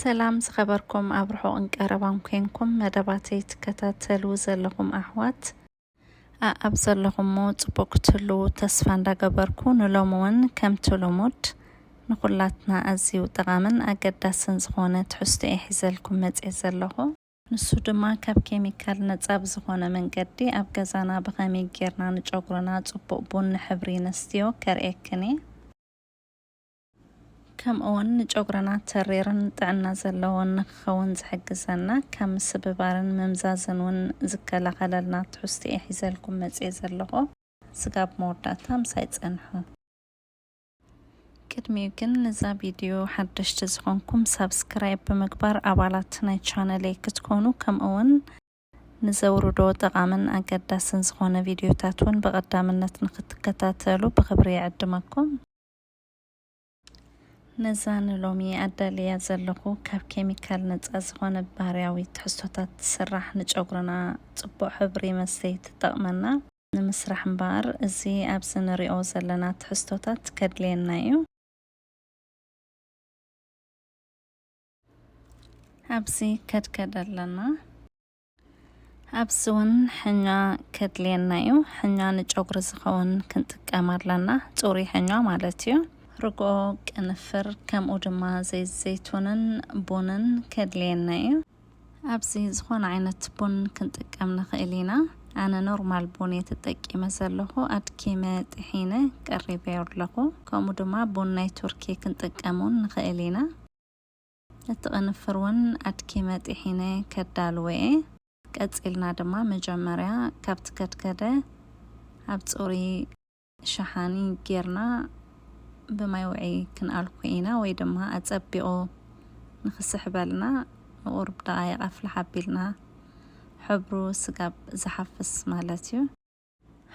ሰላም ዝኸበርኩም ኣብ ርሑቕን ቀረባን ኮንኩም መደባተይ ትከታተሉ ዘለኹም ኣሕዋት፣ ኣኣብ ዘለኹሞ ጽቡቕ ክትህልዉ ተስፋ እንዳገበርኩ፣ ንሎሚ እውን ከምቲ ልሙድ ንኹላትና ኣዝዩ ጠቓምን ኣገዳስን ዝኾነ ትሕዝቶ እየ ሒዘልኩም መጽየ ዘለኹ። ንሱ ድማ ካብ ኬሚካል ነጻ ብዝኾነ መንገዲ ኣብ ገዛና ብኸመይ ጌርና ንጨጉርና ጽቡቕ ቡኒ ሕብሪ ነስትዮ ከርእየክን እየ። ከምኡ እውን ንጨጉርና ተሪርን ጥዕና ዘለዎን ንክኸውን ዝሕግዘና ካብ ምስብባርን ምምዛዝን እውን ዝከላኸለልና ትሕዝቶ እየ ሒዘልኩም መጽየ ዘለኹ። ስጋብ መወዳእታ ምሳይ ጸንሑ። ቅድሚኡ ግን ነዛ ቪድዮ ሓደሽቲ ዝኾንኩም ሳብስክራይብ ብምግባር ኣባላት ናይ ቻነለይ ክትኮኑ፣ ከምኡ እውን ንዘውርዶ ጠቓምን ኣገዳስን ዝኾነ ቪድዮታት እውን ብቐዳምነት ንክትከታተሉ ብኽብሪ ይዕድመኩም። ነዛ ንሎሚ ኣዳልያ ዘለኹ ካብ ኬሚካል ነጻ ዝኾነ ባህርያዊ ትሕዝቶታት ትስራሕ ንጨጉርና ጽቡቕ ሕብሪ መስተይ ትጠቕመና ንምስራሕ እምበኣር፣ እዚ ኣብዚ ንሪኦ ዘለና ትሕዝቶታት ከድልየና እዩ። ኣብዚ ከድከድ ኣለና። ኣብዚ እውን ሕኛ ከድልየና እዩ። ሕኛ ንጨጉሪ ዝኸውን ክንጥቀም ኣለና። ጽሩይ ሕኛ ማለት እዩ። ርግኦ፣ ቅንፍር፣ ከምኡ ድማ ዘይት ዘይቱንን ቡንን ከድልየና እዩ። ኣብዚ ዝኾነ ዓይነት ቡን ክንጥቀም ንኽእል ኢና። ኣነ ኖርማል ቡን እየ ተጠቂመ ዘለኹ። ኣድኪመ ጥሒነ ቀሪበዮ ኣለኹ። ከምኡ ድማ ቡን ናይ ቱርኪ ክንጥቀም እውን ንኽእል ኢና። እቲ ቅንፍር እውን ኣድኪመ ጥሒነ ከዳልዎ እየ። ቀጺልና ድማ መጀመርያ ካብቲ ከድከደ ኣብ ጽሩይ ሸሓኒ ጌርና ብማይ ውዑይ ክንኣልኮ ኢና፣ ወይ ድማ ኣጸቢቑ ንኽስሕበልና ንቑሩብ ደቓይቕ ኣፍልሕ ኣቢልና፣ ሕብሩ ስጋብ ዝሓፍስ ማለት እዩ።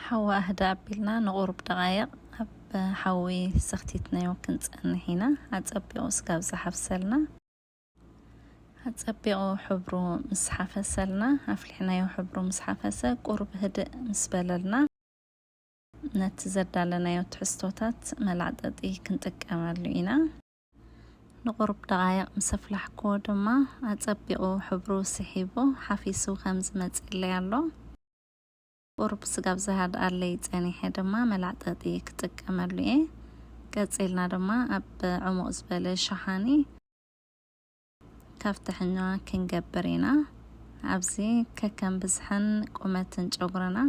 ሓዊ ኣህዳ ኣቢልና ንቑሩብ ደቓይቕ ኣብ ሓዊ ሰኽቲትናዮ ክንጸንሕ ኢና። ኣጸቢቑ ስጋብ ዝሓፍሰልና፣ ኣጸቢቑ ሕብሩ ምስ ሓፈሰልና፣ ኣፍሊሕናዮ ሕብሩ ምስ ሓፈሰ፣ ቁሩብ ህድእ ምስ በለልና፣ ነቲ ዘዳለናዮ ትሕዝቶታት መላዕጠጢ ክንጥቀመሉ ኢና። ንቑሩብ ደቓይቕ ምስ ኣፍላሕክዎ ድማ፣ ኣጸቢቑ ሕብሩ ስሒቡ ሓፊሱ ከም ዝመጽእለይ ኣሎ። ቁሩብ ስጋብ ዝሃድኣለይ ጸኒሐ ድማ መላዕጠጢ ክጥቀመሉ እየ። ቀጺልና ድማ ኣብ ዕሙቕ ዝበለ ሸሓኒ ካብቲ ሕኛ ክንገብር ኢና። ኣብዚ ከከም ብዝሕን ቁመትን ጨጉርና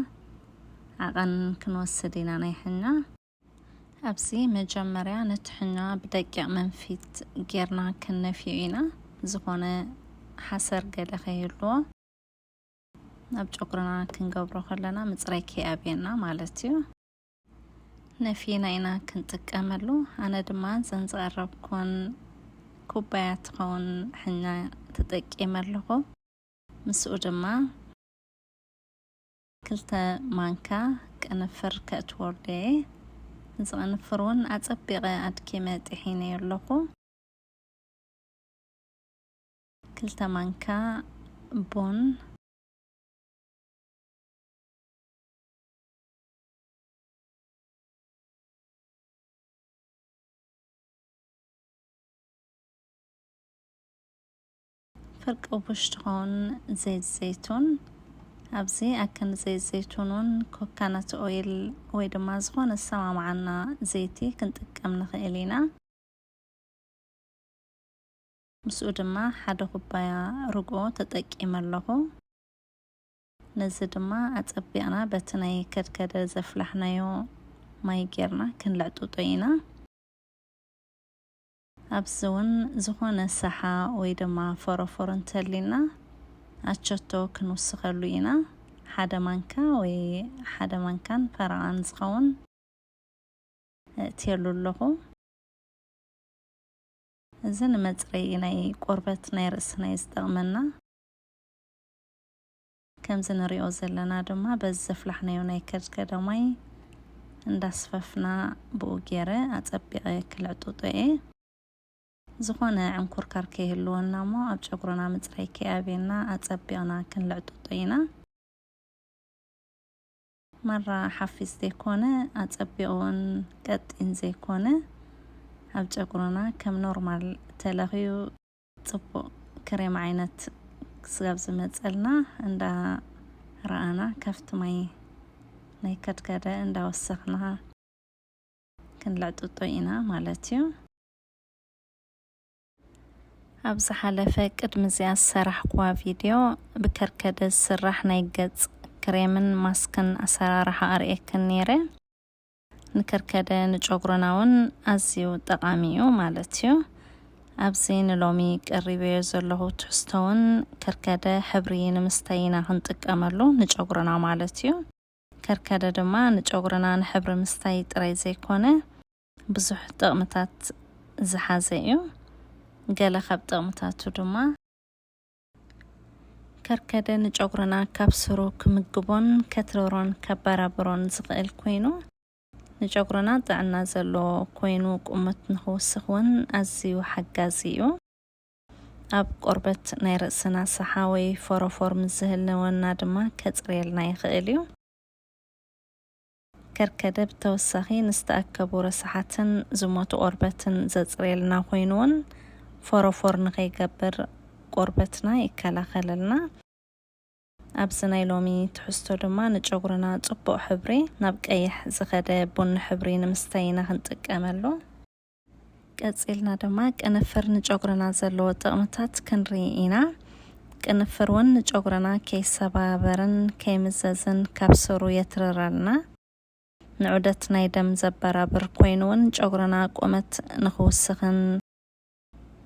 ዓቐን ክንወስድ ኢና ናይ ሕኛ። ኣብዚ መጀመርያ ነቲ ሕኛ ብደቂቕ መንፊት ጌርና ክንነፍዮ ኢና፣ ዝኾነ ሓሰር ገለ ከይህልዎ። ኣብ ጨጉርና ክንገብሮ ከለና ምጽራይ ከይኣብየና ማለት እዩ። ነፊና ኢና ክንጥቀመሉ። ኣነ ድማ ዘን ዝቐረብኩን ኩባያ ትኸውን ሕኛ ተጠቂመ ኣለኹ። ምስኡ ድማ ክልተ ማንካ ቅንፍር ከእትወሉ እየ። እዚ ቅንፍር እውን ኣጸቢቐ ኣድኪመ ጥሒነዮ ኣለኹ። ክልተ ማንካ ቡን፣ ፍርቂ ቡሽ ትኸውን ዘይት ዘይቱን፣ ኣብዚ ኣክን ዘይት ዘይቱን እውን ኮካናት ኦይል ወይ ድማ ዝኾነ ዝሰማምዓና ዘይቲ ክንጥቀም ንኽእል ኢና። ምስኡ ድማ ሓደ ኩባያ ርግኦ ተጠቂመ ኣለኹ። ነዚ ድማ ኣጸቢቕና በቲ ናይ ከድከደ ዘፍላሕናዮ ማይ ጌርና ክንልዕጥጦ ኢና። ኣብዚ እውን ዝኾነ ሰሓ ወይ ድማ ፎሮፎር እንተሊና ኣቸቶ ክንውስኸሉ ኢና። ሓደ ማንካ ወይ ሓደ ማንካን ፈረቓን ዝኸውን እእትየሉ ኣለኹ። እዚ ንመጽረዪ ናይ ቆርበት ናይ ርእስና እዩ ዝጠቕመና። ከምዚ ንሪኦ ዘለና ድማ በዚ ዘፍላሕናዮ ናይ ከድከደ ማይ እንዳስፈፍና ብኡ ገይረ ኣጸቢቐ ክልዕጥጦ እየ። ዝኾነ ዕንኩርካር ከይህልወና እሞ ኣብ ጨጉርና ምጽራይ ከይኣብየና ኣጸቢቕና ክንልዕጥጦ ኢና። ማራ ሓፊስ ዘይኮነ፣ ኣጸቢቑ እውን ቀጢን ዘይኮነ፣ ኣብ ጨጉርና ከም ኖርማል ተለኽዩ፣ ጽቡቕ ክሬም ዓይነት ስጋብ ዝመጸልና እንዳ ረኣና ካብቲ ማይ ናይ ከድከደ እንዳ ወሰኽና ክንልዕጥጦ ኢና ማለት እዩ። ኣብ ዝሓለፈ ቅድሚ እዚኣ ዝሰራሕኩዋ ቪድዮ ብከርከደ ዝስራሕ ናይ ገጽ ክሬምን ማስክን ኣሰራርሓ ኣርእየክን ነይረ። ንከርከደ ንጨጉርና እውን ኣዝዩ ጠቓሚ እዩ ማለት እዩ። ኣብዚ ንሎሚ ቀሪበዮ ዘለኹ ትሕዝቶ እውን ከርከደ ሕብሪ ንምስታይ ኢና ክንጥቀመሉ ንጨጉርና ማለት እዩ። ከርከደ ድማ ንጨጉርና ንሕብሪ ምስታይ ጥራይ ዘይኮነ ብዙሕ ጥቕምታት ዝሓዘ እዩ። ገለ ካብ ጥቕምታቱ ድማ ከርከደ ንጨጉርና ካብ ስሩ ክምግቦን ከትረሮን ከባራብሮን ዝኽእል ኮይኑ ንጨጉርና ጥዕና ዘለዎ ኮይኑ ቁመት ንኽውስኽ እውን ኣዝዩ ሓጋዚ እዩ። ኣብ ቆርበት ናይ ርእስና ሰሓ ወይ ፎሮፎር ምስ ዝህልወና ድማ ከጽርየልና ይኽእል እዩ። ከርከደ ብተወሳኺ ንዝተኣከቡ ረሳሓትን ዝሞቱ ቆርበትን ዘጽርየልና ኮይኑ እውን ፎሮፎር ንኸይገብር ቆርበትና ይከላኸለልና። ኣብዚ ናይ ሎሚ ትሕዝቶ ድማ ንጨጉርና ጽቡቕ ሕብሪ ናብ ቀይሕ ዝኸደ ቡኒ ሕብሪ ንምስታይ ኢና ክንጥቀመሉ። ቀጺልና ድማ ቅንፍር ንጨጉርና ዘለዎ ጥቕምታት ክንርኢ ኢና። ቅንፍር እውን ንጨጉርና ከይሰባበርን ከይምዘዝን ካብ ስሩ የትርረልና። ንዑደት ናይ ደም ዘበራብር ኮይኑ እውን ጨጉርና ቁመት ንኽውስኽን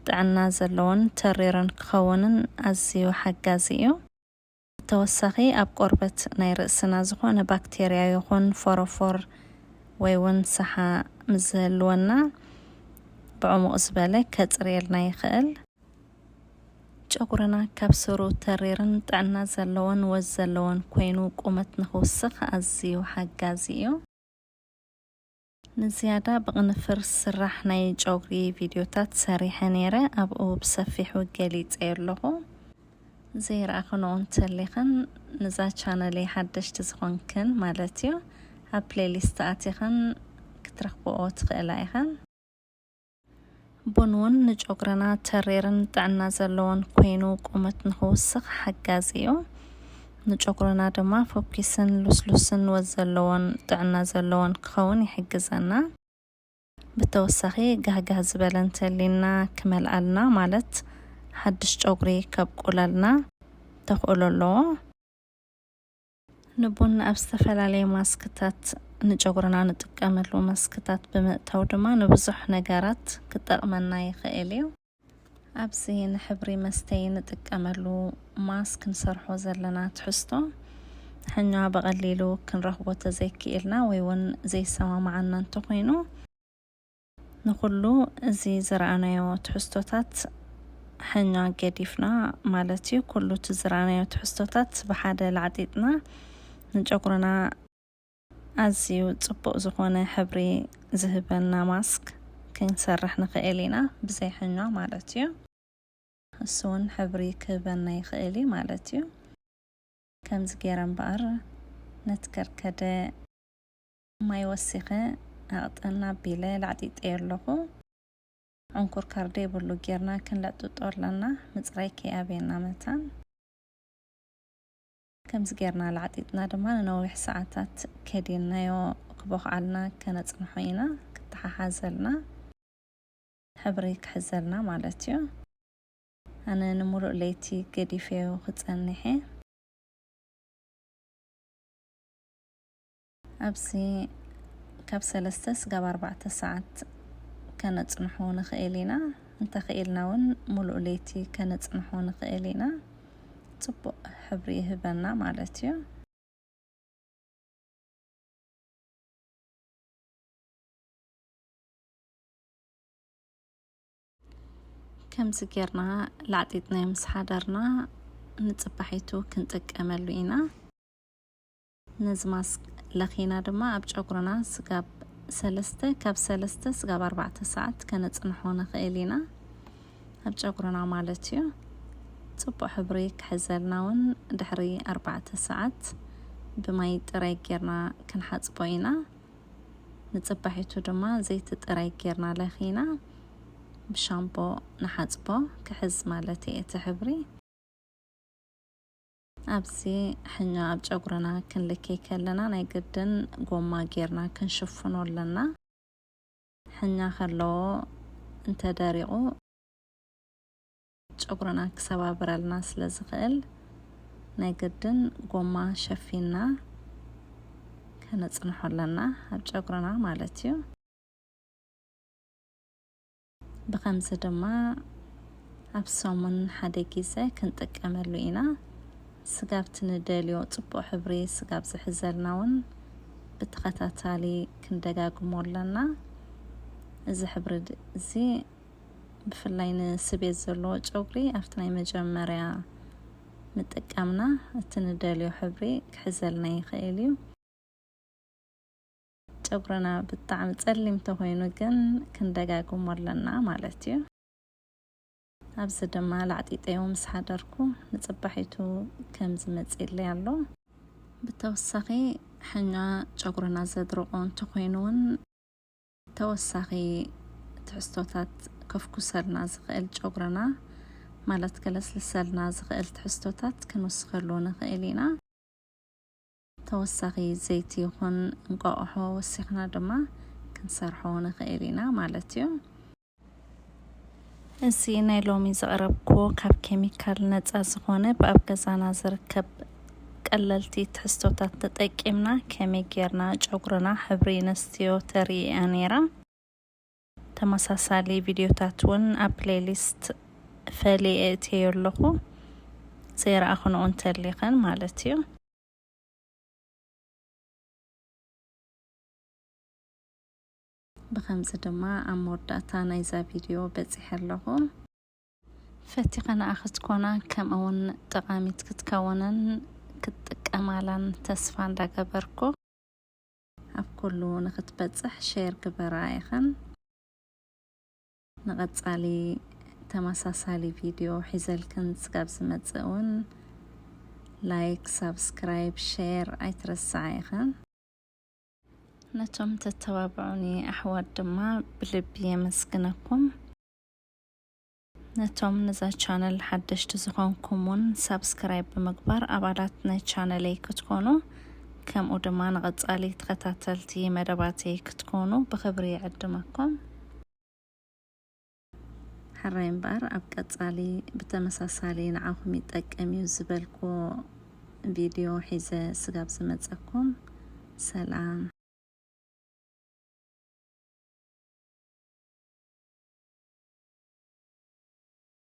ጥዕና ዘለዎን ተሪርን ክኸውንን ኣዝዩ ሓጋዚ እዩ። ብተወሳኺ ኣብ ቆርበት ናይ ርእስና ዝኾነ ባክቴርያ ይኹን ፎሮፎር ወይ እውን ሰሓ ምስ ዝህልወና ብዕሙቕ ዝበለ ከጽርየልና ይኽእል። ጨጉርና ካብ ስሩ ተሪርን ጥዕና ዘለዎን ወዝ ዘለዎን ኮይኑ ቁመት ንኽውስኽ ኣዝዩ ሓጋዚ እዩ። ንዝያዳ ብቕንፍር ዝስራሕ ናይ ጨጉሪ ቪድዮታት ሰሪሐ ነይረ፣ ኣብኡ ብሰፊሑ ገሊጸዮ ኣለኹ። ዘይረኣኽንኦ እንተሊኽን ንዛ ቻነለይ ሓደሽቲ ዝኾንክን ማለት እዩ፣ ኣብ ፕሌሊስት ኣቲኽን ክትረኽብኦ ትኽእላ ኢኽን። ቡን እውን ንጨጉርና ተሪርን ጥዕና ዘለዎን ኮይኑ ቁመት ንኽውስኽ ሓጋዚ እዩ። ንጨጉርና ድማ ፎኪስን ልስሉስን ወዝ ዘለዎን ጥዕና ዘለዎን ክኸውን ይሕግዘና። ብተወሳኺ ጋህጋህ ዝበለ እንተሊና ክመልኣልና ማለት ሓድሽ ጨጉሪ ከብቁለልና ተኽእሎ ኣለዎ። ንቡን ኣብ ዝተፈላለየ ማስክታት ንጨጉርና ንጥቀመሉ ማስክታት ብምእታው ድማ ንብዙሕ ነገራት ክጠቕመና ይኽእል እዩ። ኣብዚ ንሕብሪ መስተይ ንጥቀመሉ ማስክ ንሰርሖ ዘለና ትሕዝቶ ሕኛ ብቐሊሉ ክንረኽቦ ተዘይክኢልና ወይ እውን ዘይሰማማዓና እንተኾይኑ ንኹሉ እዚ ዝረኣናዮ ትሕዝቶታት ሕኛ ገዲፍና ማለት እዩ። ኩሉ እቲ ዝረኣናዮ ትሕዝቶታት ብሓደ ላዕጢጥና ንጨጉርና ኣዝዩ ጽቡቕ ዝኾነ ሕብሪ ዝህበና ማስክ ክንሰርሕ ንኽእል ኢና፣ ብዘይ ሕኛ ማለት እዩ። እሱ እውን ሕብሪ ክህበና ይኽእል እዩ ማለት እዩ። ከምዚ ገይረ እምበኣር ነቲ ከርከደ ማይ ወሲኸ ኣቕጥን ኣቢለ ላዕጢጠዮ ኣለኹ። ዕንኩር ካርዴ የብሉ ጌርና ክንለጥጦ ኣለና፣ ምጽራይ ከይኣብየና መታን። ከምዚ ጌርና ላዕጢጥና ድማ ንነዊሕ ሰዓታት ከዲንናዮ ክቦኽዓልና ከነጽንሖ ኢና፣ ክተሓሓዘልና፣ ሕብሪ ክሕዘልና ማለት እዩ። ኣነ ንምሉእ ለይቲ ገዲፈዮ ክጸንሕ እየ። ኣብዚ ካብ ሰለስተ ስጋብ ኣርባዕተ ሰዓት ከነጽንሖ ንኽእል ኢና። እንተኽኢልና እውን ሙሉእ ለይቲ ከነጽንሖ ንኽእል ኢና። ጽቡቕ ሕብሪ ይህበና ማለት እዩ። ከምዚ ጌርና ላዕጢጥናዮ ምስ ሓደርና ንጽባሒቱ ክንጥቀመሉ ኢና። ነዚ ማስክ ለኺና ድማ ኣብ ጨጉርና ስጋብ ሰለስተ፣ ካብ ሰለስተ ስጋብ ኣርባዕተ ሰዓት ከነጽንሖ ንኽእል ኢና። ኣብ ጨጉርና ማለት እዩ። ጽቡቕ ሕብሪ ክሕዘልና እውን ድሕሪ ኣርባዕተ ሰዓት ብማይ ጥራይ ጌርና ክንሓጽቦ ኢና። ንጽባሒቱ ድማ ዘይቲ ጥራይ ጌርና ለኺና ብሻምፖ ንሓጽቦ ክሕዝ ማለት እዩ እቲ ሕብሪ። ኣብዚ ሕኛ ኣብ ጨጉርና ክንልከይ ከለና ናይ ግድን ጎማ ጌርና ክንሽፍኖ ኣለና። ሕኛ ከለዎ እንተደሪቑ ጨጉርና ክሰባብረልና ስለ ዝኽእል ናይ ግድን ጎማ ሸፊና ከነጽንሖ ኣለና ኣብ ጨጉርና ማለት እዩ። ብኸምዚ ድማ ኣብ ሰሙን ሓደ ግዜ ክንጥቀመሉ ኢና። ስጋብ እቲ ንደልዮ ጽቡቕ ሕብሪ ስጋብ ዝሕዘልና እውን ብተኸታታሊ ክንደጋግሞ ኣለና። እዚ ሕብሪ ድ-፣ እዚ ብፍላይ ንስቤት ዘለዎ ጨጉሪ ኣብቲ ናይ መጀመርያ ምጥቃምና እቲ ንደልዮ ሕብሪ ክሕዘልና ይኽእል እዩ። ጨጉርና ብጣዕሚ ጸሊም ተኾይኑ ግን ክንደጋግሞ ኣለና ማለት እዩ። ኣብዚ ድማ ላዕጢጠዮ ምስ ሓደርኩ ንጽባሒቱ ከም ዝመጽእለይ ኣሎ። ብተወሳኺ ሕኛ ጨጉርና ዘድርቆ እንተኾይኑ እውን ተወሳኺ ትሕዝቶታት ከፍኩሰልና ዝኽእል ጨጉርና ማለት ከለስልሰልና ዝኽእል ትሕዝቶታት ክንውስኸሉ ንኽእል ኢና። ተወሳኺ ዘይቲ ይኹን እንቋቑሖ ወሲኽና ድማ ክንሰርሖ ንኽእል ኢና ማለት እዩ። እዚ ናይ ሎሚ ዘቕረብኩዎ ካብ ኬሚካል ነጻ ዝኾነ ብኣብ ገዛና ዝርከብ ቀለልቲ ትሕዝቶታት ተጠቂምና ከመይ ጌርና ጨጉርና ሕብሪ ነስትዮ ተርኢ እያ ነይራ። ተመሳሳሊ ቪድዮታት እውን ኣብ ፕሌሊስት ፈሊየ እትዮ ኣለኹ። ዘይረኣኽንኦ እንተሊኽን ማለት እዩ። ብኸምዚ ድማ ኣብ መወዳእታ ናይዛ ቪድዮ በጺሐ ኣለኹ። ፈቲኸ ንኣ ክትኮና ከምኡውን ጠቓሚት ክትከውንን ክትጥቀማላን ተስፋ እንዳገበርኩ ኣብ ኩሉ ንኽትበጽሕ ሼር ግበራ ኢኽን። ንቐጻሊ ተመሳሳሊ ቪድዮ ሒዘልክን ስጋብ ዝመጽእ እውን ላይክ፣ ሳብስክራይብ፣ ሼር ኣይትረስዓ ኢኽን። ነቶም ተተባብዑኒ ኣሕዋት ድማ ብልቢ የመስግነኩም። ነቶም ነዛ ቻነል ሓደሽቲ ዝኾንኩም እውን ሳብስክራይብ ብምግባር ኣባላት ናይ ቻነለይ ክትኮኑ፣ ከምኡ ድማ ንቐጻሊ ተኸታተልቲ መደባተይ ክትኮኑ ብኽብሪ ይዕድመኩም። ሕራይ እምበኣር ኣብ ቀጻሊ ብተመሳሳሊ ንዓኹም ይጠቅም እዩ ዝበልኩዎ ቪድዮ ሒዘ ስጋብ ዝመጸኩም ሰላም።